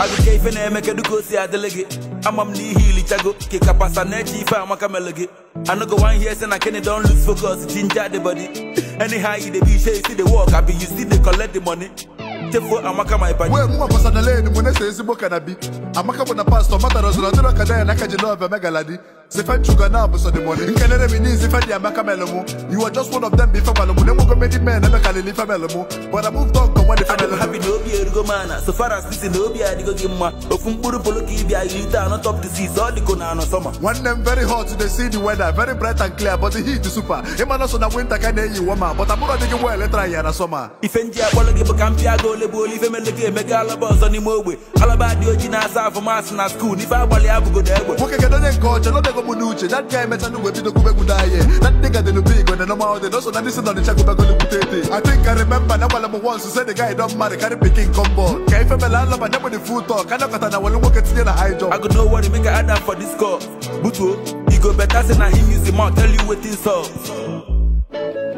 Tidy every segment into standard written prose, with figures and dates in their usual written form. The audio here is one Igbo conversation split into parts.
Agụke ife na-eme kedu ka o si adịlị gị? Ama m na ihe ilichago ka kapasa na-eche ife amaka mere gị. I no go one here say na Kenny don lose focus, ginger the body. Anyhow you dey be, shey you see the work, I be you still dey collect the money. Chefuo Amaka my body. Wee mụnwa pasa na lane mụ na-ese ezigbo kanabi. Amaka bụ na pastọ matara ọzọrọ dịrọ ka daya n'aka ji love emegaladi. Zife nchuga na bụ sọ the money. Nkelere mi n'izi ife dị Amaka melụ mụ. You are just one of them before malụ mụ. Na-enwego many men emekalili ife melụ mụ. But I moved on ka nwa dị Adị m melụ mụ. happy na obi erugo m ana. So far as this na obi adịgo gị mma. Ofu mkpụrụ polo ka ị bịa yiri taa anọ top disease ọ dịko na anọ sọma. Nwanne m very hot to see the weather, very bright and clear, but the heat is super. Ịma na so na winter ka na-eyi warmer, but abụrụ adịghị well try ya na summer. Ife nji akpọrọ gị bụ ka m pịa gị ole bụ ole ife mere gị emega alaba ọzọ n'ime ogbe. Alaba dị oji na-asa afọ masị na skuul n'ife agbalị abụgodo egbe. Nwoke kedu onye nke ọcha lọbego m n'uche that guy emecha n'ugwe bido kwube egwu daye. That nigga dị big on the normal day, no so na ndị si n'Ọnịcha gụbagolu bute ete. I think I remember na gwara m once say the guy don marry carry pikin come born. Ka ife mere alaba nye m the full talk, ka nọkọta na welu nwoke tinye na high jump. I go no worry make I add am for this call. Butuo, e go better say na him use the mouth tell you wetin sup.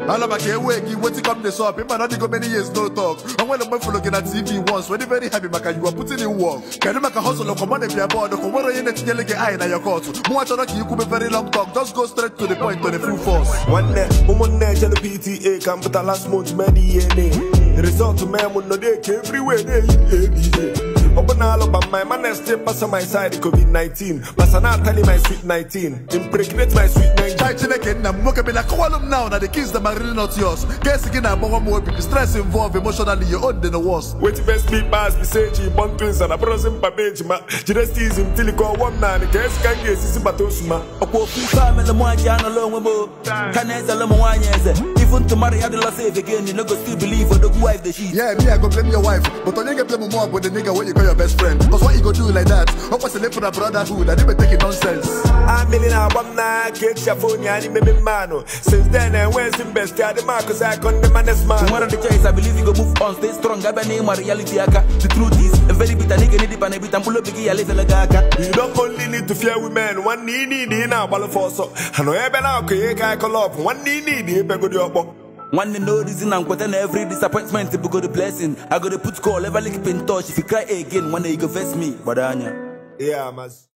Alaba ka ewe gị wetin come dey sup, ịma na ọdịgo many years no talk. Onwere mgbe fụlụ gị na TV once, when very happy maka you are putting in work. Kedu maka hustle kwa money bịa bọọdụ ka nwere onye na-etinyele gị eye na your court. Mụnwa chọrọ ka ikwube very long talk, just go straight to the point on the full force. Nwanne ụmụnne ejelu PTA ka m pụta last month mee DNA. The result mee m nọ na-eke everywhere na-eyi ABA. Ọbụna alụba my man still pass on my side COVID-19. Pasa na atali my sweet 19. Impregnate my sweet 19. Chai Chineke nna m nwoke bịa kọwalụ m now na the kids them are really not yours. Ka esi gị na-agbawa m obi, the stress involved emotionally, your own dị the worst. Wetin best me pass be say she born twins and abụrụzi mpa be ejima. Jide steez m tili ka ọwọ m naanị ka esi ka m ga-esisi bata osuma. Ọkwa ofu ife a mere mụ ji anọla onwe m o. Ka na-ezele ụmụ nwaanyị eze. Even to marry adịla safe again, you no go still believe odogwu wife dey shit. Yeah, me I go blame your wife, but onye ga blame more bụ the nigga wey you call your best friend. Cause what you go do like that? Ọ kwesịrị ịpụ na brotherhood and even taking nonsense. Amili na-agba m n'aka echi afọ onye anyị meme mmanụ. Since then enwezi m best adị m akụzi akọ ndị manes man. Nwere the choice, I believe you go move on, stay strong, abịa na ịma reality aka. The truth is, a very bitter nigga need ịba na ebita mkpụrụ obi gị ya lezele gị aka. You don't only need to fear women, nwanne ị need ị na-agbalụ fọ ọsọ. Ha nọ ebe na-akụ ihe ka akọlọ ọpụ, nwanne ị need ịbegodi ọkpọ. Nwanne no reason and kweta na every disappointment bụ go the blessing. I go to put call, ever keep in touch. If you cry again, nwanne you go vex me. Gbado anya. Yeah, mas.